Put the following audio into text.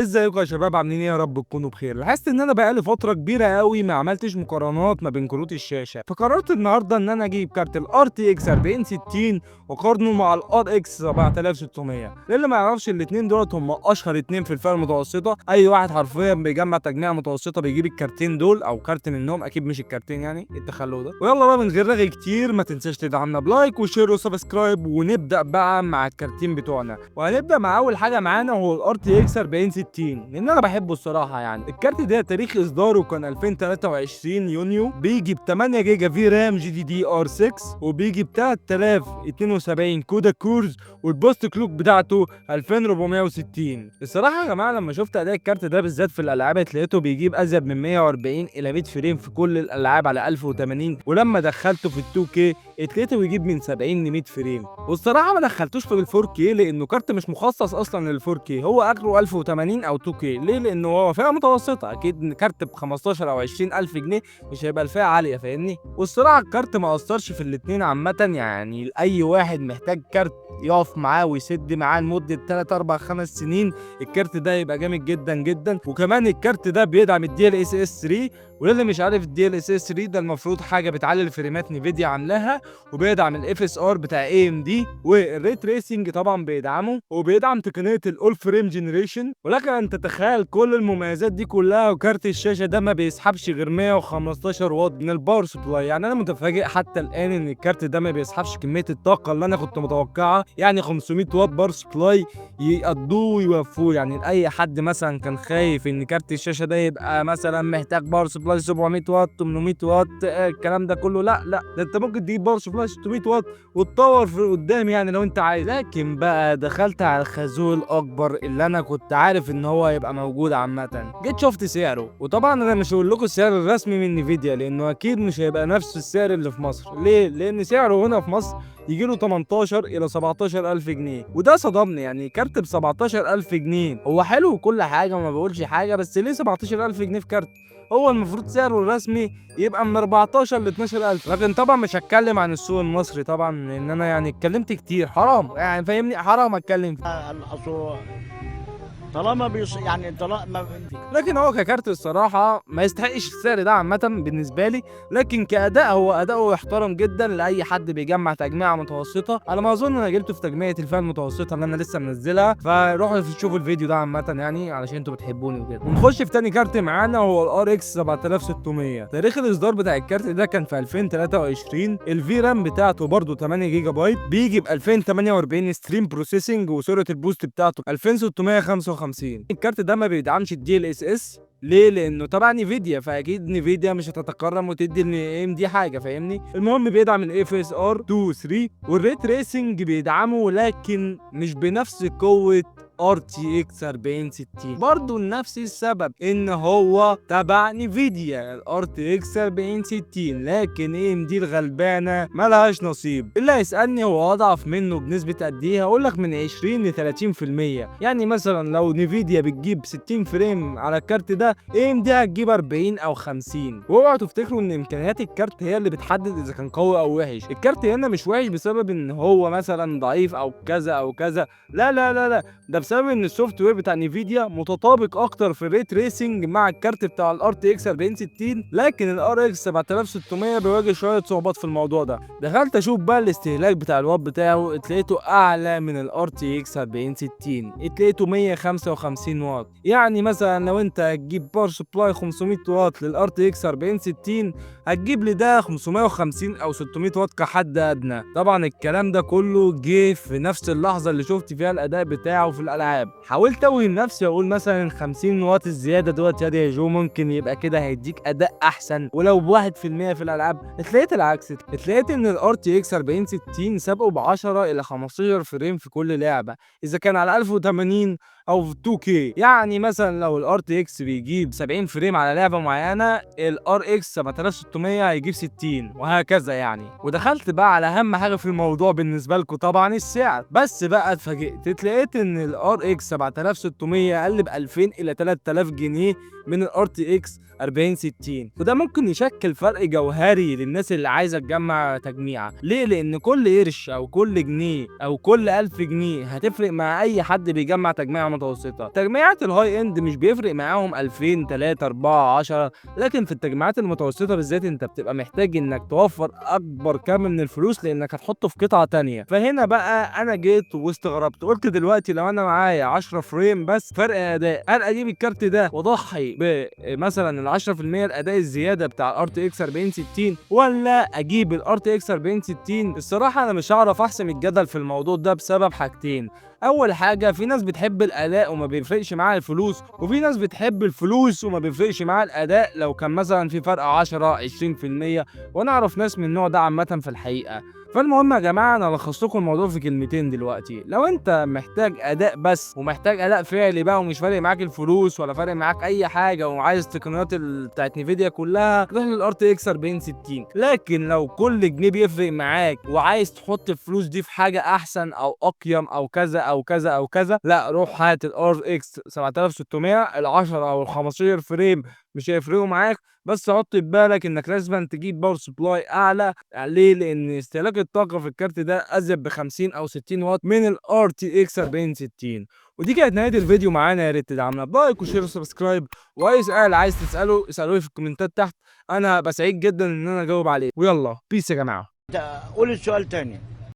ازيكم يا شباب؟ عاملين ايه؟ يا رب تكونوا بخير. لاحظت ان انا بقالي فترة كبيرة قوي ما عملتش مقارنات ما بين كروت الشاشه، فقررت النهارده ان انا اجيب كارت ال RTX 4060 واقارنه مع ال RX 7600. للي ما يعرفش، الاثنين دولت هم اشهر اتنين في الفئة المتوسطه. اي واحد حرفيا بيجمع تجميع متوسطه بيجيب الكارتين دول او كارت منهم، اكيد مش الكارتين. يعني التخلف ده. ويلا بقى من غير رغي كتير، ما تنساش تدعمنا ب like و share و subscribe، ونبدا بقى مع الكارتين بتوعنا. وهنبدا مع اول حاجة معانا، وهو ال RTX 4060، لان انا بحبه الصراحه. يعني الكارت ده تاريخ اصداره كان 2023 يونيو، بيجي ب 8 جيجا VRAM GDDR 6، وبيجي ب 3072 CUDA cores، وال boost clock بتاعته 2460. الصراحة يا جماعه، لما شفت اداء الكارت ده بالذات في الالعاب، لقيته بيجيب ازيد من 140 الى 100 frame في كل الالعاب على 1080، ولما دخلته في ال 2K اتلقيته بيجيب من 70 ل 100 frame. والصراحة ما دخلتوش في ال 4K لانه كارت مش مخصص اصلا لل 4K، هو اخره 1080 او 2K. ليه؟ لانه هو فئة متوسطه، اكيد كارت ب 15 او 20 الف جنيه مش هيبقى الفئة عاليه، فاهمني؟ والصراحة الكارت ما قصرش في الاتنين عامه. يعني اي واحد محتاج كارت يقف معاه ويسد معاه لمدة 3 4 5 سنين، الكارت ده يبقى جامد جدا جدا. وكمان الكارت ده بيدعم ال DLSS 3، وللي مش عارف، ال DLSS 3 ده المفروض حاجة بتعلي الفريمات نفيديا عاملاها، وبيدعم ال FSR بتاع AMD، وال ray tracing طبعا بيدعمه، وبيدعم تقنية ال all frame generation. ولك ان تتخيل كل المميزات دي كلها وكارت الشاشة ده ما بيسحبش غير 115 واط من ال power supply. يعني انا متفاجئ حتى الان ان الكارت ده ما بيسحبش كمية الطاقة اللي انا كنت متوقعها، يعني 500 واط power supply يقضوه ويوفوه. يعني لاي حد مثلا كان خايف ان كارت الشاشة ده يبقى مثلا محتاج power supply 700 واط، 800 واط، الكلام ده كله، لا لا، ده انت ممكن تجيب power supply 600 واط وتطور في قدام يعني لو انت عايز. لكن بقى دخلت على الخازوق الاكبر اللي انا كنت عارف ان هو هيبقى موجود عامه. جيت شفت سعره، وطبعا انا مش هقول لكم السعر الرسمي من نيفيديا لانه اكيد مش هيبقى نفس السعر اللي في مصر. ليه؟ لان سعره هنا في مصر يجي له 18 الى 17 الف جنيه، وده صدمني. يعني كارت ب 17 الف جنيه، هو حلو وكل حاجة وما بقولش حاجه، بس ليه 17 الف جنيه في كارت هو المفروض سعره الرسمي يبقى من 14 ل 12 الف؟ لكن طبعا مش هتكلم عن السوق المصري طبعا، لان انا يعني اتكلمت كتير، حرام يعني، فاهمني؟ حرام اتكلم فيه. اصل طالما يعني طالما لكن هو ككارت الصراحة ما يستحقش السعر ده عامة بالنسبة لي، لكن كأداء هو أداؤه يحترم جدا لأي حد بيجمع تجميعة متوسطة. على ما أظن أنا جبته في تجميعة الفئة المتوسطة اللي أنا لسه منزلها، فروحوا شوفوا الفيديو ده عامة يعني علشان انتوا بتحبوني وكده. ونخش في تاني كارت معانا، هو ال RX 7600. تاريخ الإصدار بتاع الكارت ده كان في 2023. ال VRAM بتاعته برضه 8 جيجا بايت، بيجي ب 2048 stream processing، وسرعة ال boost بتاعته 2655. الكارت ده ما بيدعمش ال DLSS. ليه؟ لانه تبع نيفيديا، فاكيد نيفيديا مش هتتكرم وتدي ل AMD حاجه، فاهمني؟ المهم بيدعم ال FSR 2 3، وال ray tracing بيدعمه لكن مش بنفس قوة RTX 4060، برضه لنفس السبب ان هو تبع نيفيديا ال RTX 4060، لكن AMD الغلبانه ملهاش نصيب. اللي هيسالني هو اضعف منه بنسبة قد ايه، هقول لك من 20 ل 30%. يعني مثلا لو نيفيديا بتجيب 60 frame على الكارت ده، AMD هتجيب 40 او 50. واوعوا تفتكروا ان امكانيات الكارت هي اللي بتحدد اذا كان قوي او وحش. الكارت هنا مش وحش بسبب ان هو مثلا ضعيف او كذا او كذا، لا لا لا لا، ده بسبب ان ال software بتاع نيفيديا متطابق اكتر في ال ray tracing مع الكارت بتاع ال RTX 4060، لكن ال RX 7600 بيواجه شوية صعوبات في الموضوع ده. دخلت اشوف بقى الاستهلاك بتاع الوات بتاعه، اتلقيته اعلى من ال RTX 4060، اتلقيته 155 واط. يعني مثلا لو انت هتجيب power supply 500 واط لل RTX 4060، هتجيب لي ده 550 او 600 واط كحد ادنى. طبعا الكلام ده كله جه في نفس اللحظة اللي شفت فيها الاداء بتاعه في الالعاب. حاولت اوهم نفسي اقول مثلا 50 واط الزيادة دوت يا جو ممكن يبقى كده هيديك اداء احسن ولو ب1% في الالعاب. اتلقيت العكس، اتلقيت ان ال RTX 4060 سابقه ب 10 الى 15 frame في كل لعبه، اذا كان على 1080 او في 2K. يعني مثلا لو ال RTX بيجيب 70 frame على لعبه معينه، ال RX 7600 هيجيب 60 وهكذا يعني. ودخلت بقى على اهم حاجة في الموضوع بالنسبة لكم طبعا، السعر. بس بقى اتفاجئت، اتلقيت ان ال RX 7600 اقل ب 2000 الى 3000 جنيه من ال RTX 4060، وده ممكن يشكل فرق جوهري للناس اللي عايزه تجمع تجميعه. ليه؟ لان كل قرش او كل جنيه او كل 1000 جنيه هتفرق مع اي حد بيجمع تجميعه متوسطه. المتوسطه. تجميعات ال high end مش بيفرق معاهم 2000، 3، 4، 10، لكن في التجميعات المتوسطة بالذات انت بتبقى محتاج انك توفر اكبر كم من الفلوس لانك هتحطه في قطعه تانية. فهنا بقى انا جيت واستغربت، قلت دلوقتي لو انا معايا 10 frame بس فرق اداء، هل اجيب الكارت ده واضحي بمثلا ال 10% الاداء الزيادة بتاع ال RTX 4060 ولا اجيب ال RTX 4060؟ الصراحة انا مش هعرف احسم الجدل في الموضوع ده بسبب حاجتين. اول حاجه، في ناس بتحب الاداء وما بيفرقش معاها الفلوس، وفي ناس بتحب الفلوس وما بيفرقش معاها الاداء لو كان مثلا في فرق 10، 20%، وانا اعرف ناس من النوع ده عامة في الحقيقه. فالمهم يا جماعه، انا لخصت لكم الموضوع في كلمتين دلوقتي. لو انت محتاج اداء بس ومحتاج اداء فعلي بقى ومش فارق معاك الفلوس ولا فارق معاك اي حاجة وعايز التقنيات بتاعت نيفيديا كلها، روح لل RTX 4060. لكن لو كل جنيه بيفرق معاك وعايز تحط الفلوس دي في حاجة احسن او اقيم او كذا او كذا او كذا، لا، روح هات ال RX 7600. ال 10 او ال 15 frame مش هيفرقوا معاك، بس حط في بالك انك لازم تجيب power supply اعلى. ليه؟ لان استهلاك الطاقة في الكارت ده ازيد ب 50 او 60 واط من ال RTX 4060. ودي كانت نهاية الفيديو معانا. يا ريت تدعمنا ب like و share و subscribe، واي سؤال عايز تساله اسالوه في الكومنتات تحت، انا هبقى سعيد جدا ان انا اجاوب عليه. ويلا peace يا جماعه. قول السؤال تاني.